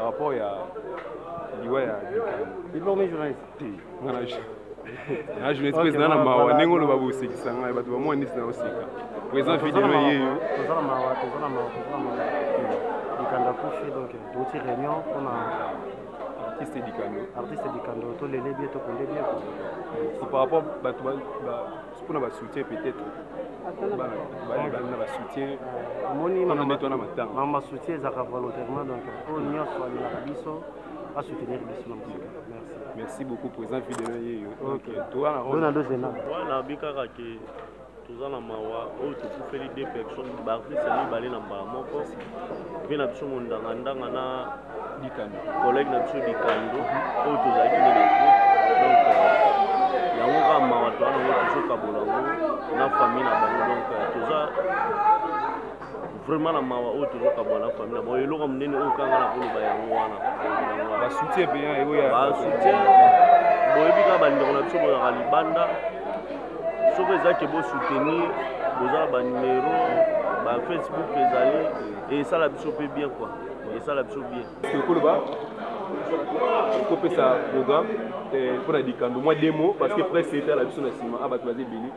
Rapport ya liwa ya Diplômé journaliste. Te, nga na na journaliste président na mawa ndenge oloba bosekisa ngai bato bamwa nisi na oseka président vidéo yeyo. Toza na mawa, toza na mawa, toza na mawa. Dikando akufi, donc touti réunion mpona artiste Dikando. Artiste Dikando, tolele bien, tokunde bien. Par rapport bato mpona basoutien, peut-être bana na basoutien. Omoni. Nde twana matanga. Mama, soutien ezalaka volontairement, donc oyo nyonso alingaka biso asoutenir biso na mosika. Merci. Merci beaucoup, président vidéo yeyo. Donaldo Zena. Wana abi kaka ke toza na mawa oyo tokufeli deux personnes, baartiste mibale na mbala moko, mpe na biso mondanga ndanga na Dikando, collègue na biso Dikando oyo tozalaki nde na groupe. Donc yango kaka mawa toa nango, tozokabola yango na famille na bango. Donc toza vraiment na mawa oyo tozokabola na famille na bango. Eloko monene oyo kanga na koloba yango wana. Basoutien mpe oyo. Basoutien, boyebi kaka bandeko na biso bozalaka libanda, soki eza ke bosoutenir, boza na banumero, bafacebook ezali, esala biso mpe bien quoi, esala biso bien. Okoloba okopesa programme mpona Dikando, mwa demo, parce que presse etala biso na nsima a bato baza ebele.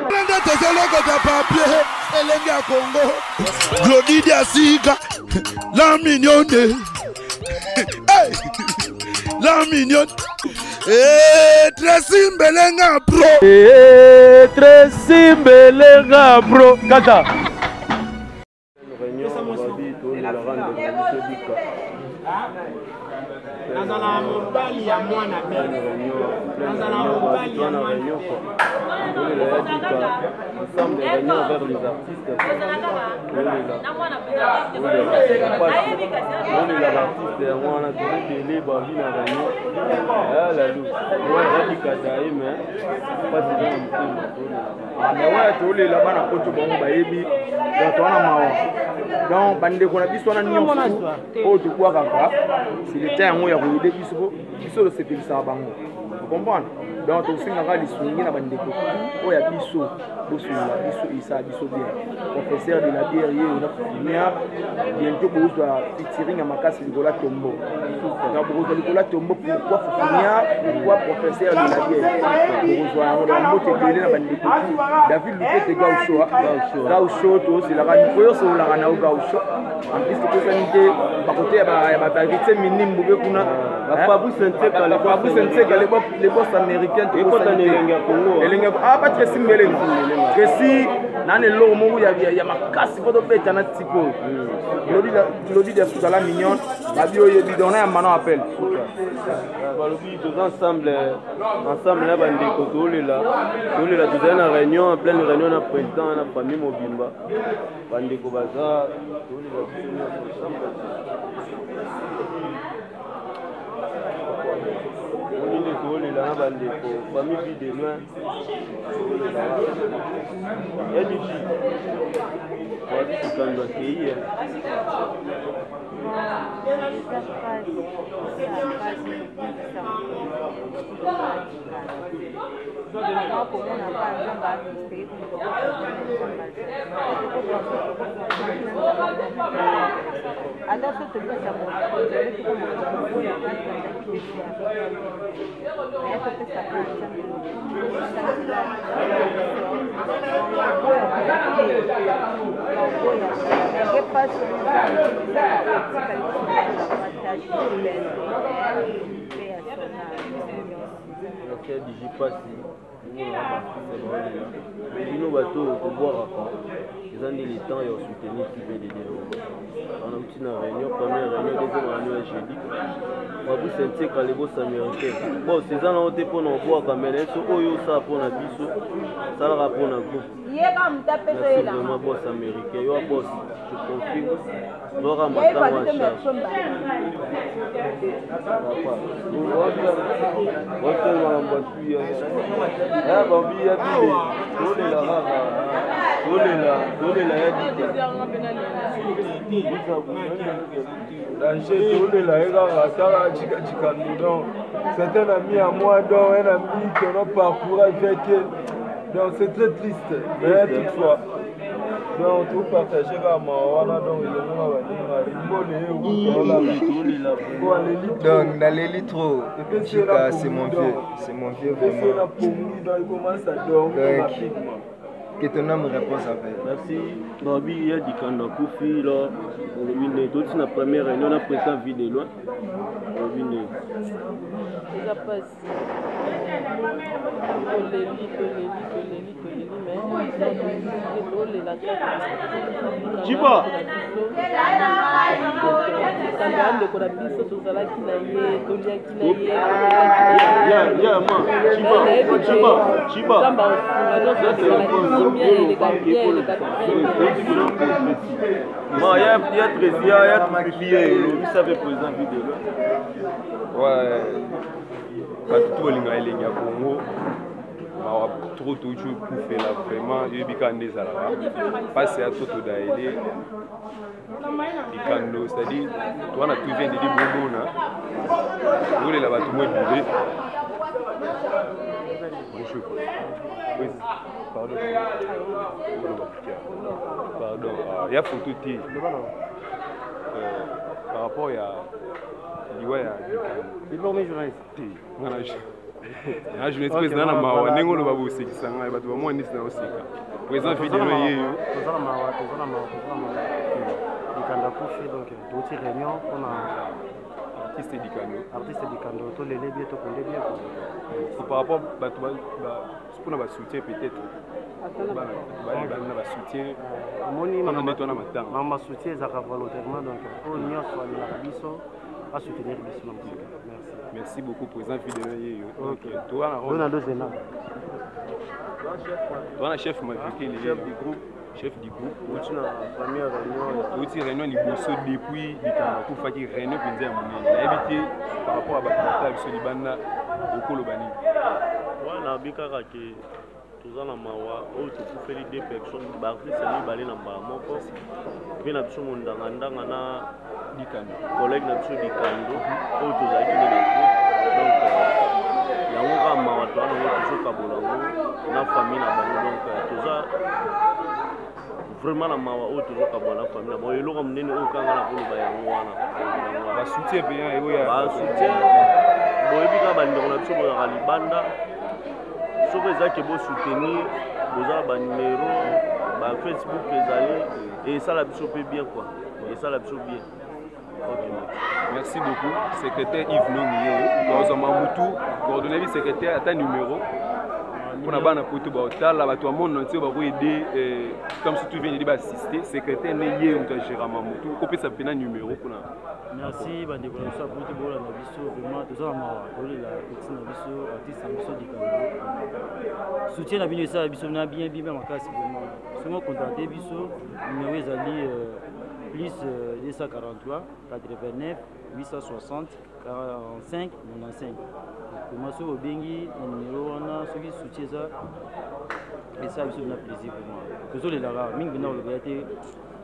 Nde tozolokota papier elenge ya Kongo, Glodidi ya sika, la mignonne. Hey! La mignonne. Eh, Tracy Mbelenga bro. Eh, Tracy Mbelenga bro. Kata. Réunion babi tolelaka ndeko na biso Dika. Nazala mobali ya mwana be, nazala mobali ya mwana réunion quoi, tolela ya Dika ensemble, réunion vers les artistes, tolela, tolela baartiste. Yango wana toza ebele bavi na réunion lalu ya Dika daye, mais mpasi eza na motema, tolela. Mais wana tolela bana poto, bango bayebi. Donc towana mawa, donc bandeko na biso wana nyonso oyo tobwakaka, c'est le temps yango ya koyede biso po biso tosepelisaka bango, comprendre. Donc tosengaka lisungi na bandeko oyo ya biso, bosunga biso, esala biso bien. Professeur de la bière ye na fumière, bientôt bokozwa featuring ya makasi likolo ya tombo. Donc bokozwa likolo ya tombo. Pourquoi fumière? Pourquoi professeur de la bière? Bokozwa yango. Donc mbote ebele na bandeko. David Lupete, Gaucho, Gaucho, tozelaka oyo osololaka na yo, Gaucho. En plus topesani te bakote ya baheritier minimbu mpe kuna. Fabrice Nseka, le boss américain. Elenge. Ah, pa Tracy Mbelenga, Tracy nani, eloko moko ya makasi mpo tobeta na tipo oyo Lodi de Sukala mignonne babi oyebi. Donc na yamba na appel. Balobi toza ensemble, ensemble na bandeko, tolela, tolela. Tozali na réunion, pleine réunion na président na famille mobimba, bandeko baza, tolela biso nyonso ensemble. Oni nde tolela na bandeko, famille vie de loin, tolela ya diji wabi Dikando akei. Eza pasi, pasi kobikisa moto, komona pa Nzambe amysteri. Ata so tobikisa moto, Nzambe tokoma koboya aya topesaka Nzambe lokumu. Oboya pasi eza otika mpe ya sona nyonso. Merci ya diji pasi omonaka baartiste baolela bino bato oyo tobwakaka. Eza nde le temps ya soutenir QBDD. Wana uti na réunion, première réunion, deuxième réunion ya jeudi. Fabrice Nseka, le boss américain, boss eza nango te mpona obwaka, mais na biso oyo osala mpona biso, osalaka mpona groupe. Merci vraiment, boss américain. Yo boss, je confirme, zwaka matango en charge, papa. Makambo ya babi ya bide, tolela kaka, tolela, tolela ya Dika. Danger, tolela ye kaka tala Dikando. Donc c'est un ami à moi, donc un ami qu'on a parcouru avec. Donc c'est très triste, mais toutefois Donc topartage kaka mawa wana, donc elongo na baninga limbole ye. Donc naleli trop. Chika, c'est mon vieux, c'est mon vieux vraiment. Donc il commence à dormir Donc, rapidement. Que ton âme repose en paix. Merci. Babi ya Dikando akufi la, olobi nde toti na première réunion na président Vie de Loin, olobi nde? Eza mpasi, toleli, toleli, toleli, toleli, mais tolela kaka. Chiba. Kando ya ndeko na biso, tozalaki na ye, toliaki na ye. Ya ma Chiba, Chiba, Chiba. Nzambe akosunga nyonso, ezalaki kimia, eleka bien, eleka bien. Ma ya ya Tracy, ya ya Fifi, ya olobi sa pe président Vie de Loin. Ouais, bato to balingaka elengi ya Congo, mawa trop, touti okufela vraiment. Yoyebi kaka nde ezalaka mpasi ya toto daele Likando, c'est-à-dire toa na tout vient dedi bomona olela bato mwa ebele. Bonjour. Oui, pardon, pardon. Ah, ya photo te. Par rapport ya liwa ya Likando, journaliste. Te, nga na na journaliste président na mawa ndenge oloba bosekisa ngai, bato bamwa ndisi na oseka. Président Videlo yeyo. Toza na mawa, toza na mawa, toza na mawa. Likando akufi, donc touti réunion mpona artiste Dikando. Artiste Dikando, tolele bien, tokonde bien. Par rapport bato mpona basoutien, peut-être bana basoutien. Omoni. Mpona nde twana matanga. Mama, soutien ezalaka volontairement, donc oyo nyonso alingaka biso asoutenir biso na mosika. Merci. Merci beaucoup, président Videlo yeyo. Donc Ronaldo Zena. Towana chef Mavikele. Chef du groupe. Chef du groupe. Outi na première réunion. Outi réunion liboso depuis likambo akufaki, réunion mpenza ya monene. Nayebi te, par rapport ya bato batala biso libanda, okoloba nini? Wana abi kaka ke toza na mawa oyo tokufeli deux personnes, baartiste mibale na mbala moko, mpe na biso mondangandanga na Dikando, collègue na biso Dikando oyo tozalaki nde na groupe. Donc yango kaka mawa toza nango, tozokabola yango na famille na bango. Donc toza vraiment na mawa oyo tozokabola na famille na bango. Eloko monene oyo kanga na koloba yango wana. Basoutien mpe oyo? Basoutien, boyebi kaka bandeko na biso bozalaka libanda, soki eza ke bosoutenir, boza na banumero, bafacebook ezali, esala biso mpe bien quoi, esala biso bien. Ok. Merci beaucoup, secrétaire Yves Nongi ye tozwa mamutu coordonné bi secrétaire ata numéro mpona bana poto baotala, bato ya monde entier bakoyede comme si tout vient de baassiste secrétaire nde ye moto agéra mamutu, kopesa mpena numéro mpona. Merci bandeko na biso ya poto bolanda biso. Vraiment toza na mawa, tolela petit na biso, artiste na biso Likambo. Soutien na bino esala biso na bien bien makasi vraiment. Soki ocontacte biso, numéro ezali plus 243 89 860 45 95. Vraiment soki obengi na numéro wana, soki soutien eza, esala biso na plaisir. Vraiment tozolelaka mingi mpena, kolobela te,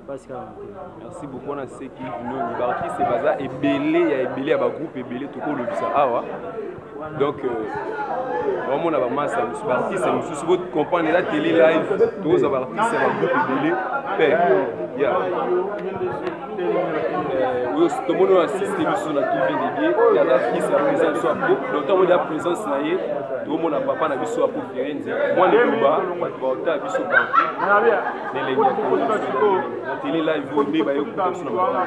mpasi kaka motema. Merci beaucoup. Wana seki Nongi, baartiste baza ebele ya ebele ya bagroupe ebele tokolobisa awa. Donc bamona bamasa mosusu, baartiste mosusu, bocomprendre, eza télé live, tokozwa baartiste ya bagroupe ebele mpe ya oyo tomoni oyo assiste biso na tout vient de Dieu, aza fils ya président biso apo. Donc ntango ya présence na ye, tokomona papa na biso apo Firenze. Mwana eloba, bato baotala biso partout na elengi ya Congo na télé live oyo nde bayokuta biso na matanga.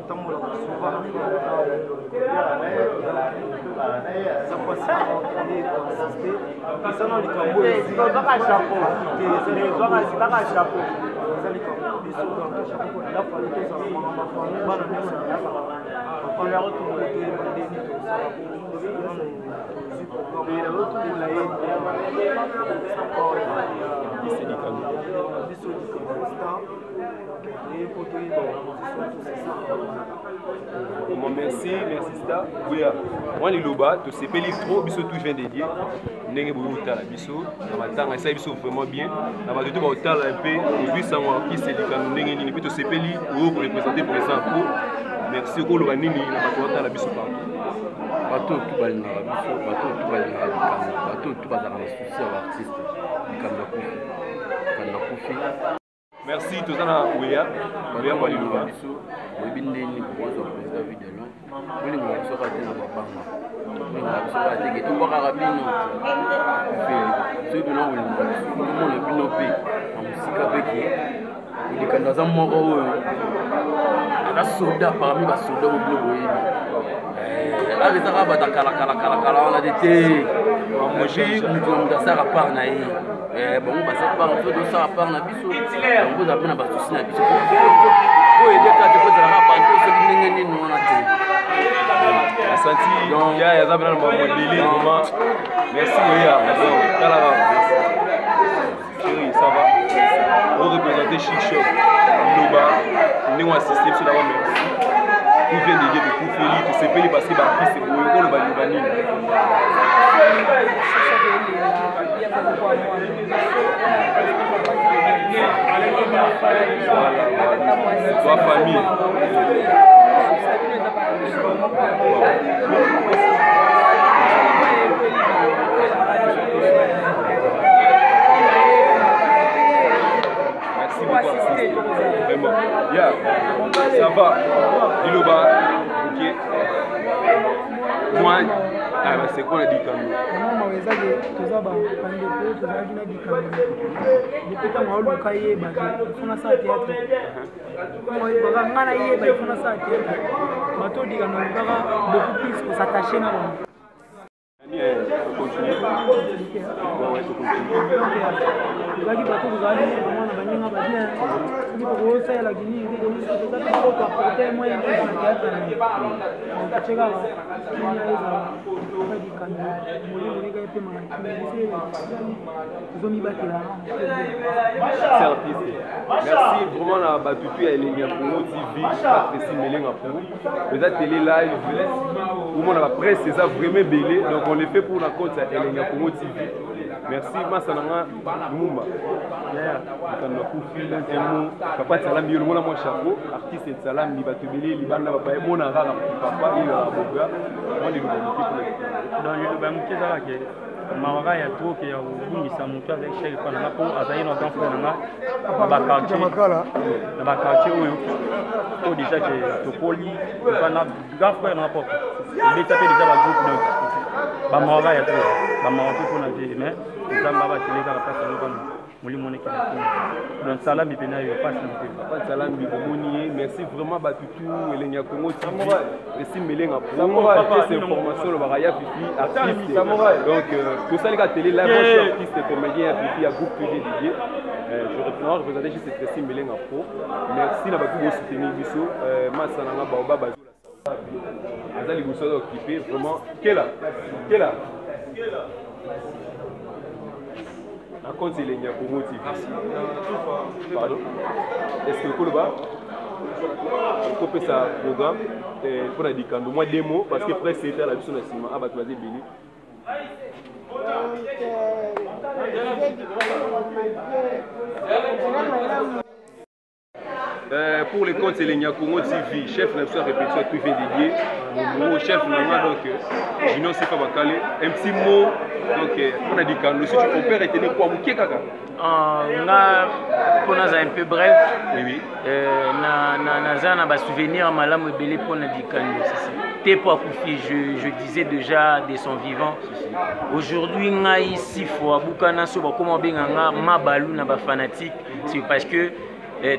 Otambolaka souvent na eza mpasi koassiste, eza na likambo, eza likambo biso na famille tozala makambo ya famille, bana nyonso bafanda toyeba ndeni tozala nano tozwi programme ye biso Likambo Star, toye mpo toyeba position, c'est ça. Vraiment, merci, merci Star. Boya mwa liloba, tosepeli trop biso tout vient de Dieu ndenge boyi kotala biso na matanga, esali biso vraiment bien. Na bato to baotala mpe ozwi sango artiste Likambo ndenge nini, mpe tosepeli oyo koreprésente président po Merci. Okoloba nini na bato batala biso partout? Bato oyo tu balingaka biso, bato oyo tu balingaka likambo, bato oyo tu bazalaka na souci ya baartiste, likambo ya kufi, likambo ya kufi. Merci. Toza na Weya. Weya kwa liloba. Biso oyebi ndenge nini kokozwa président Vue de Loin. Bolingaka biso kaka te na babanga, bolingaka biso kaka te ke tobwakaka bino mpe soki mpena kolingaka biso, tomona bino mpe na mosika mpe ke likando aza moko oyo aza soda parmi basoda oyo bino boyebi. Aka eza kaka bato ya kalakalakalakala wana te te, epuis moto na moto asalaka part na ye. Bango basala part, biso tosala part na biso. Bango ozala mpe na basusi na biso po edeka te, po ezalaka bato soki ndenge nini wana te. Asanti ya aza mpena na makambo ebele vraiment. Merci Oya. Tala kaka chéri, ça va oreprésente Chic Choc. Liloba ndenge oassiste biso d'abord, merci. Tout vient de Dieu. Tokufeli, tosepeli parce que baartiste boye. Okoloba liloba nini? Toi, famille. Merci beaucoup, artiste. Vraiment. Yeah. Ça va. Liloba. Ok. Moi, ah, bah, c'est quoi la dikando? Mama, eza ke toza bandeko, tozalaki na dikando depuis ntango aoluka yeba ke ifo nasala théâtre. Baka ngai nayeba ifo nasala théâtre, bato dikando alukaka beaucoup plus kos'attache na bango. Continue. Ouais, continue. Tozalaki bato, tozalaki vraiment na baninga babien. Soki tokosalelaki nini te, tozalaki toapporte moyen na théâtre na ye. Totie kaka kimia ezala pa dikando, molimo eka epema na kimia. Biso tozomibatela. Merci artiste. Merci vraiment na batutu ya Elengi ya Congo TV, Patricie Melenga Pro. Eza télé live. Omona ba presse eza vraiment ebele. Donc on le fait pour la compte ya Elengi ya Congo TV. Merci masa na nga Lumumba. Likambo ya kufi un mot. Papa Tsalambi, yo longola mwa chapeau, artiste Tsalambi, bato ebele libanda bapa emona kaka papa iyo ya boga. Mwa liloba moke mpona likambo. Donc liloba moke ezalaka ke mawaka ya trop ke ya kobungisa moto azali cher epa na nga, mpo azali na grand frère na nga na baquartier, na baquartier oyo oyo déjà ke tokoli epa na grand frère na nga propre, ebeta mpe déjà bagroupe. Donc bamawaka ya trop, bamawa mpe mpona vie, mais Nzambe abatele kaka mpasi yango bana molimo nekela kuna. Donc Salami mpena yo mpasi na motema. Papa Salambi, bomoni ye. Merci vraiment batutu Elengi ya Congo TV. Merci Melenga Pro. Information olobaka ya Fifi artiste. Donc tosali ka télé live. Moi, je suis artiste comédien ya Fifi ya groupe PG Didier. Je reprends représenter juste Tracy Melenga Pro. Merci na bato bosoutenir biso. Masa na nga baoba bazola aza liboso, aza occupé vraiment. Kela kela na compte Elengi ya Congo TV. Pardon, est ce que okoloba okopesa programme mpona dikando mwa demo, parce que presse etala biso na nsima a bato baza ebele? Donc, Pour les comptes Elengi ya Congo TV, chef na biso ya répétition tout fait dédié, mon chef na nga, donc Junior Sifa Bakale, un petit mot donc on a dit quand si tu compères retenir quoi mokie kaka? Nga mpo naza un peu bref. Oui, oui. Naza na basouvenir ya malamu ebele mpona dikando te mpo akufi. Je disais déjà de son vivant. Aujourd'hui ngai Sifo abukana so bakoma obenga nga mabalu na bafanatique, c'est parce que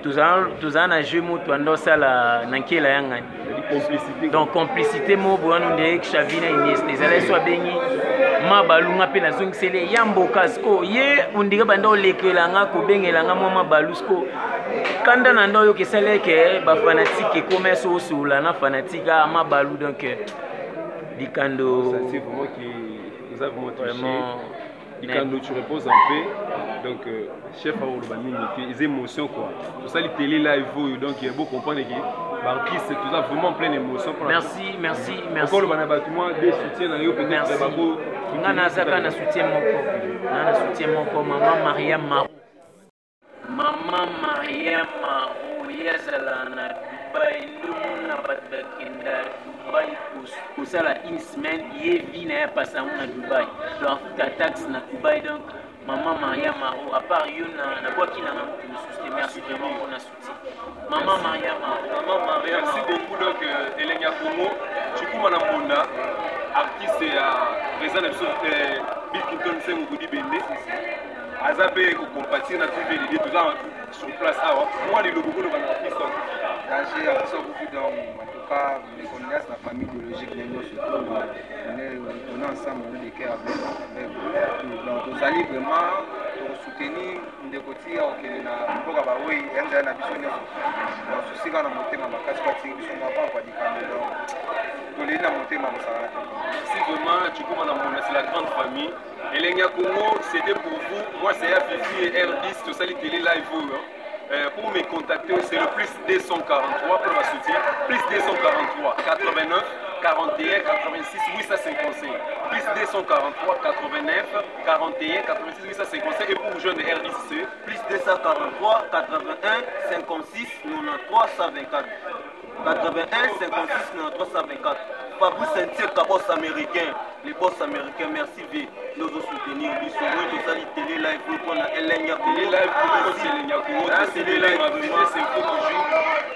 tozala na jeu moto anda osala na nkela ya ngani. Complicité. Donc complicité mo boye wana nde Xavi na Iniesta ezalaki so abengi mabalu, nga mpe nazongiseli ye ya mboka. Siko ye ondire banda olekela nga kobengela nga mwa mabalu. Siko kanda na nda oyoka esali eke bafanatike ekoma so osolola na fanatike a mabalu. Donc dikando Ça, c'est vraiment qui nous a vraiment touché. Vraiment. Dikando, tu reposes en paix. Donc chef aoloba mingi te, eza émotion quoi. Tosali télé live oyo, donc il faut comprendre que baartiste toza vraiment en pleine émotion. Merci, merci, merci. Okoloba na bato mwa de soutien na yo peut-être? Merci. Bango. Nga nazaka na soutien moko, nga na soutien moko, mama Mariam Maru. Mama Mariam Maru ye azala na Dubai, ndomona. Bato bakenda Dubai kosala une semaine, ye vie na ye apasa yango na Dubai, donc afuta taxe na Dubai. Donc Maman Maria Maro, à part yo na nabwaki na nga moto mosusu te. Merci vraiment mpona soutien, Maman Maria Maro. Maman Maria, merci beaucoup. Donc Elengi ya Congo, Chikuma na Mbonda, artiste ya président na biso Bill Clinton Nsengo Kudi Bende, aza mpe kocompatir na TVDD. Toza sur place awa, mwa lilobo koloba na artiste. Danger, artiste akufi. Donc en tout cas, mes condoléances na famille biologique na nyonso. On est ensemble, on est de cœur avec tout. Donc tozali vraiment tokosoutenir ndeko ti akokende na mboka bawei ya nzela na biso nyonso. Donc souci kaka na motema makasi po atiki biso mwa pampa likambo. Donc toleli na motema kosakana te. Si vraiment Chikuma na Mona, c'est la grande famille. Elengi ya Congo, c'était pour vous. Moi, c'est Fifi et R10, Tosali Télé Live. Pour me contacter, c'est le plus 243 pour ma soutien. Plus 243 89 41 86 855. Plus 243 89 41 86 855. Et pour vous joindre R10, c'est plus 243 81 56 93 124. 81 56 93 124. Fabrice Saint-Cyr, boss américain. Les boss américains, merci V. Nous soutenir biso. Moi, tosali télé live mpona Elengi ya Télé live pour Elengi ya Congo. Télé live, vitesse info toujours.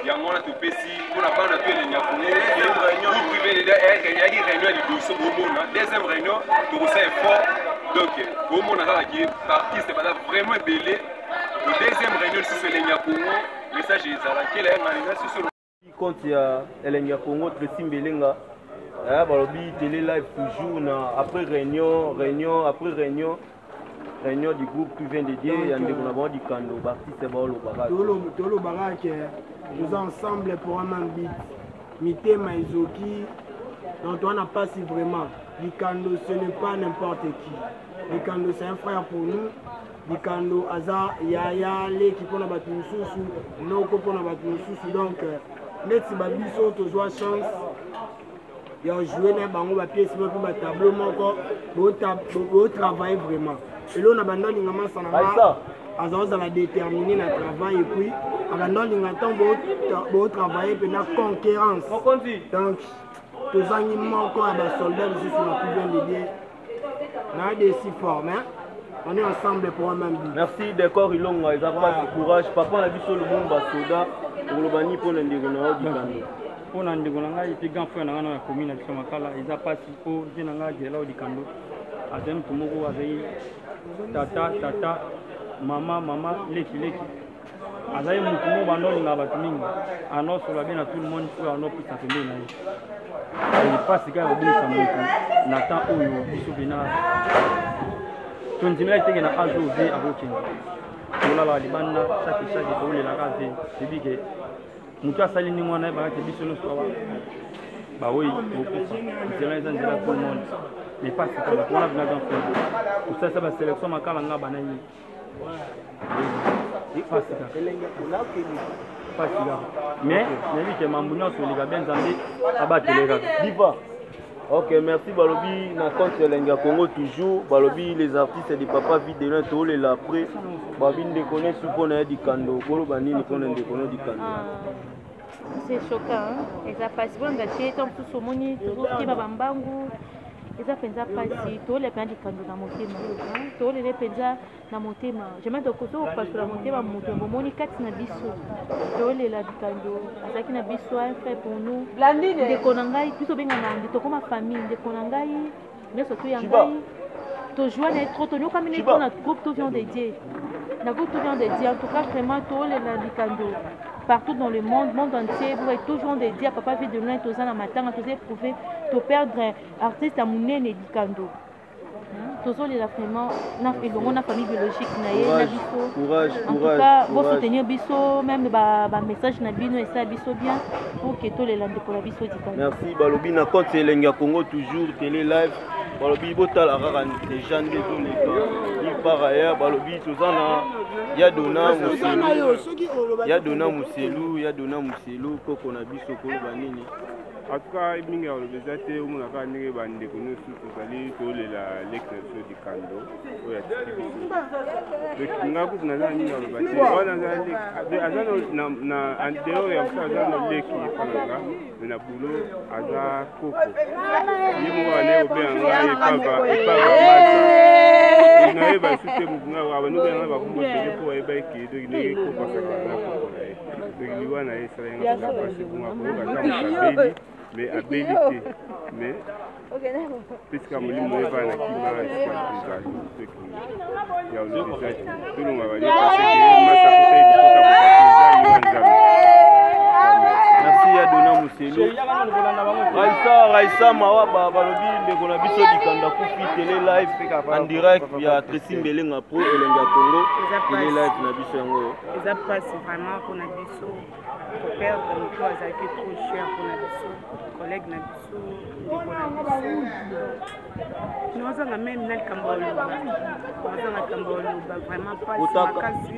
Yango wana topesi mpona bana to Elengi ya Congo. Groupe privé eyaki réunion ya liboso, bomona deuxième réunion, tokosala effort. Donc bomona kaka ke baartiste baza vraiment ebele. Deuxième réunion lisusu, Elengi ya Congo, message ezala kela ya ngani susu. Compte ya Elengi ya Congo, Tracy Mbelenga, balobi télé live toujours na après réunion, réunion après réunion, réunion du groupe Tout vient de Dieu ya ndeko na bango Dikando. Baartiste baolobaka. Tolobaka ke toza ensemble pour un même but, mitema ezoki. Donc toza na mpasi vraiment. Likando, ce n'est pas n'importe qui. Likando, c'est un frère pour nous. Likando aza yaya, leki mpona bato mosusu, noko mpona bato mosusu. Donc neti babiso tozwa chance ya jouer na bango bapièce moko mpe batableau moko, botravaille vraiment. Eloko na bando alinga masana nga, aza kozala déterminé na travail, et puis abando alinga ntango botravaille mpena concurrence. Donc tozangi moko ya basoldat lisusu na Tout vient de Dieu na desi fort, mais on est ensemble pour un même but. Merci Décor Ilonga, eza mpasi. Courage papa na biso Lumumba Soda, okoloba nini mpona ndeko na yo Dikando? Mpo na ndeko na ngai mpe grand frère na ngai na ya commune na biso Makala, eza mpasi mpo vie na ngai Gelao Dikando azali moto moko, azali tata tata, mama mama, leki leki. Azali motu moko bando olingaka bato mingi, anosola bien na tout le monde oyo anopesa pembeni na ye. Mpasi kaka kobungisa motu na temps oyo biso mpena tondimelaki teke na age oyo vie akokende tolalaka libanda chaque chaque, toolelaka ve toyebi ke moto asali ndenge wana, yebaka te biso nyonso awa baoyi tokokufa. Nzela eza nzela tout le monde, mais pasi kaka wana mpena grand frère tosalisa basélection Makala nga bana ye. Pasi kaka, pasi kaka, mais nayebi ke mambo nyonso eleka bien, Nzambe abatele kaka. Diva, ok, merci. Balobi na compte Elengi ya Congo toujours, balobi les artistes de papa Vide tolela après. Babi ndeko nesu mpona ya Dikando, koloba nini mpona ndeko no Dikando? C'est choquant, eza mpasi bolanda te. Ntango mosusu omoni tozokima bambangu, eza mpenza mpasi. Tolela mpenza Dikando na motema, tolele mpenza na motema. Jamais tokoki kopasola motema moto bomoni kati na biso. Tolela Dikando, azalaki na biso un frère pour nous. Ndeko na ngai, biso obengana nde tokoma famille. Ndeko na ngai nyonso to ya ngai, tojua na ye trop, tonyokami na ye trop na groupe Tout vient de Dieu, na groupe Tout vient de Dieu. En tout cas, vraiment tolela Dikando partout dans le monde, monde entier. Vous voyez, toujours de Dieu, papa Vie de Loin, toza na matanga, toza éprouvé, toperdre artiste ya monene Dikando. Tozolela vraiment na elongo na famille biologique na ye na biso. En tout cas, bosoutenir biso, même bamessage na bino esala biso bien pour ke tolela ndeko na biso Dikando. Merci. Balobi na compte Elengi ya Congo toujours, télé live, balobi botala kaka déjà nde ezoleka nulle part ailleurs. Balobi toza na ya Dona Moselu, ya Dona Moselu, ya Dona Moselu, koko na biso, koloba nini? En tout cas, mingi ya koloba eza te, omona kaka ndenge bandeko nyonso tozali tolela leki na biso Dikando oyo atiki biso. Donc nga kutu naza na mingi ya koloba te, wana aza leki, aza na en dehors ya mosala, aza na leki epa na nga, mais na boulot aza koko. Ye moko abandaki kobenga ngai epava epava maza, nayeba lisusu te motu nga abandi kobenga ngai bakombo ebele mpo ayeba eke donc ndenge koko asakaka na koko na ye. Donc liwa na ye esalaki nga mpenza mpasi, bongo akoyoka ata moto abeli mais abeli te, mais pesika molimo ye bana kima esika ezali soki ya oloba eza te, tolongaka ye parce que masa kota ebikota kota eza liwa Nzambe. Merci ya Dona Muselu. Raissa, Raissa Mawaba balobi ndeko na biso Dikanda kufi tele live en direct ya Tracy Mbelenga pro elengi ya Congo tele live na biso yango. Eza mpasi vraiment mpona biso koperdre moto azalaki trop cher mpona biso, collègue na biso, ndeko na biso. Nazanga meme na likambo ya oloba, nazanga likambo ya oloba, vraiment mpasi makasi.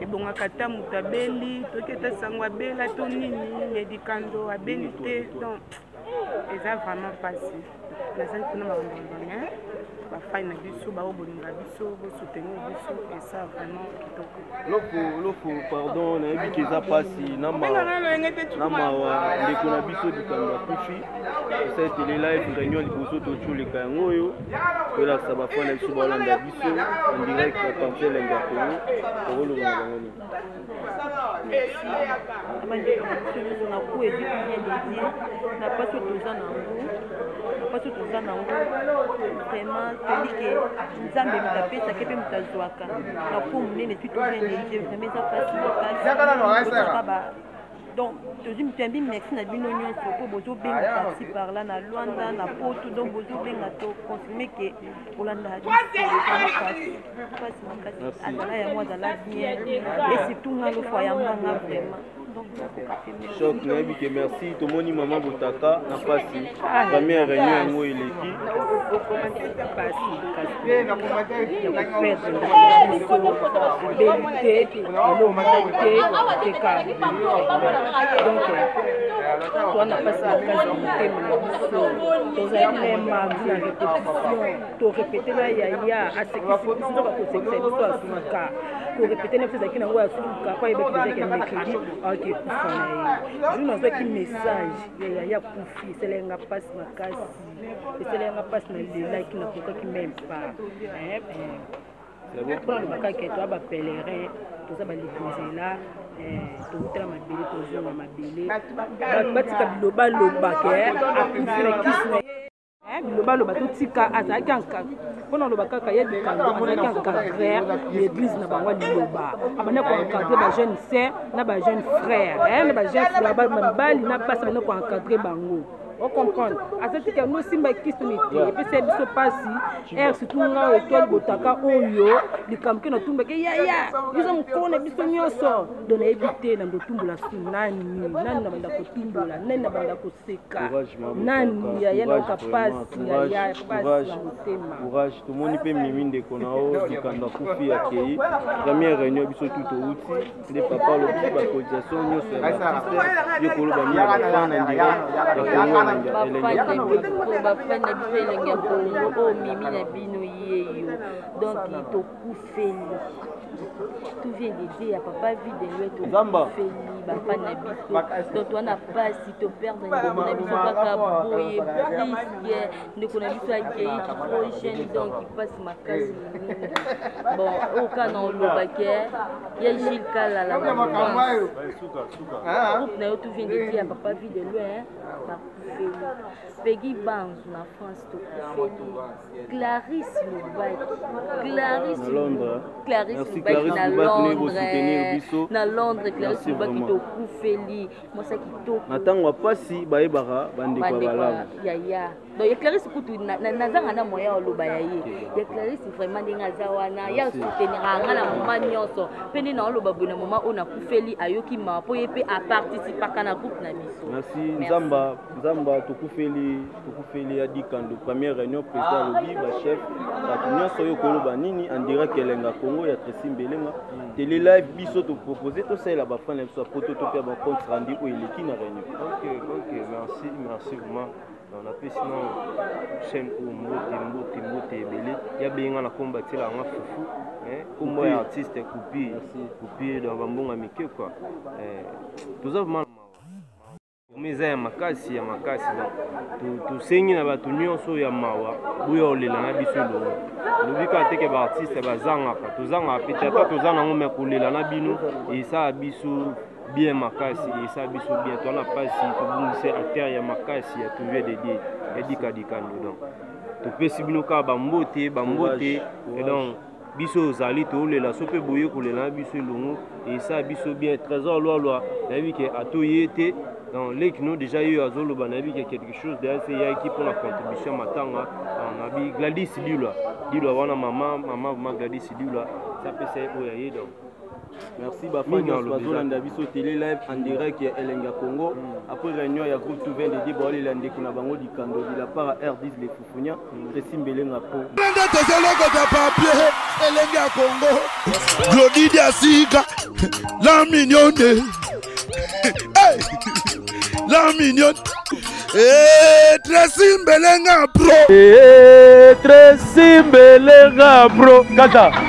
Ebongaka ata moto abeli, toki ata sango abela to nini, mais Dikando abeli te, donc eza vraiment mpasi. Nazali kuna makambo ya mais bafai na biso bao bolinga biso, bosoutenir biso, esa vraiment kitoko. Lofo, lofo, pardon, nayebi ke eza mpasi na mawa, ndeko na biso Likambo akufi. Osali tele live réunion liboso totioleka yango oyo toyelakisa bafan na biso baolanda biso en direct ya parti elengi ya Congo, tokoloba na bango nini? Merci bandeko na biso nyonso na ku ezwi bien dédié na mpasi oyo toza na yango, na mpasi oyo toza na yango vraiment. Toyebi ke Nzambe moto apesaka mpe moto azwaka na ku monene tu tout vient de Dieu. Vraiment eza mpasi makasi. Donc tozwi toyambi merci na bino nyonso mpo bozobenga parci par là na Lwanda na Poto, donc bozobenga to confirme ke kolanda biso. Mpasi, mpasi makasi. Azala yango, azala bien, et surtout nga lofo ayambanga vraiment, donc nakoka te. Choc, nayebi ke merci. Tomoni mama Botaka na mpasi, première réunion yango eleki. Abeli te, eloko moko te, teka. Donc towana mpasi makasi na motema na biso. Tozalaki na ye mardi na répétition, torépéte na yaya, asekisi biso, nzoka kosekisa biso ya suka korépéte na biso ezalaki nango ya suka, po ayebaki deja ke mercredi aoki ekufa na ye. Jour nazwaki message ya yaya kufi, esalaki nga mpasi makasi, esalaki nga mpasi, nalelaki, nakokaki même pas. Mpona lobaka ke toya bapèlerin, toza baleki nzela, tokutala mabele, tozonga mabele. Bato batika bilobaloba ke akufi na kisi na ye, bilobaloba totika. Azalaki mpona oloba kaka ye Dikando azalaki encadreur ya église na bango ya liloba, abandi koencadre bajeune sœur na bajeune frère, na bajeune frère mibali na basi, abandi koencadre bango, ocomprendre. Aza tika yango osimba kistoni te, epesa ye biso mpasi aire, surtout nga oyo Etoile Botaka oyo likambo ke natumbaki yaya biso mokolo na biso nyonso. Don nayebi te na ndotumbola su nani, nani na banda kotumbola, nani na banda koseka, nani yaya. Nayoka pasi yaya, pasi na motema. Courage. Tomoni mpe mimi ndeko na yo Dikando akufi, akei. Première réunion biso tu touti nde papa alobi bacotisation nyonso ya baartiste, yo koloba nini bafan na ndire ya Kongo elengi ya Kongo? Bafan na biso elengi ya Kongo oyo mimi na bino yeyo, donc tokufeli tout vient de Dieu ya papa vie de loi, tokufeli bafan na biso. Donc towana pasi, toperdre ndeko na biso kaka boye, puisque ndeko na biso akei trop jeune, donc mpasi makasi mingi. Bon, oyo kaka na olobaki ya Gilles Kalala na France, groupe na yo tout vient de Dieu ya papa vie de loin, bakufeli Peggy Banzu na France, tokufeli Clarisse Lubaki, Clarisse Na Londres. Clarisse Merci, Lubaki Clarisse na Lubaki, ndenge bosoutenir Londres biso. Na Londres, Clarisse Merci Lubaki, vraiment. tokufeli mwasa kitoko. Na ntango ya mpasi bayebaka bandeko ya bandeko balamu. yaya. Donc ya Clarisse kutu nazanga na moyen oloba ya ye. Ya Clarisse vraiment ndenge aza wana, ya soutenir nga na moment nyonso. Mpe nde naoloba boye na moment oyo nakufeli ayoki mawa mpo ye mpe aparticipaka na groupe na biso. Merci Nzamba, Nzamba tokufeli tokufeli ya Dikando première réunion président alobi ba chef bato nyonso oyo koloba nini en direct elenga Congo ya Tracy Mbelenga télé live biso to proposer tosalela ba fan na biso ya poto to mpe ba compte rendu oyo eleki na réunion. Ok, ok, merci, merci vraiment. Donc napesi na chaîne oyo mbote mbote mbote ebele ya benga na komba tiela yanga fufu kombo ya artiste coupi coupi donc bambonga mike quoi. Toza vraiment mawa eza ya makasi ya makasi donc tosengi na bato nyonso ya mawa boya olela na biso elongo lobi kaka teke baartiste bazangaka tozangaka pe te ata toza nango me kolela na bino esala biso bien makasi esala biso bien toza na mpasi tobungisi acteur ya makasi ya touve de die ya dikadikando donc topesi bino kaka bambote bambote et donc biso ozali tolela so mpe boye kolela na biso elongo esala biso bien. Trésor Lwalwa nayebi ke atoye te donc leki no déjà ye azoloba nayebi ke quelque chose déjà se eyaki mpona contribution matanga nabi Gladys Dilwa Dilwa wana mama mama mama Gladys Dilwa sapesa ye oyo ya ye donc merci bafan nyonso bazolanda biso télé live en direct ya elengi ya Congo après réunion ya groupe tout vient de dire baolela ndeko na bango Dikando de la part ya R10 le Fufunia Tracy Mbelenga po nde tozolokota papier elengi ya Congo Glodi Diasika la mignonne hey! La mignonne hey, Tracy Mbelenga pro hey, Tracy Mbelenga pro kata.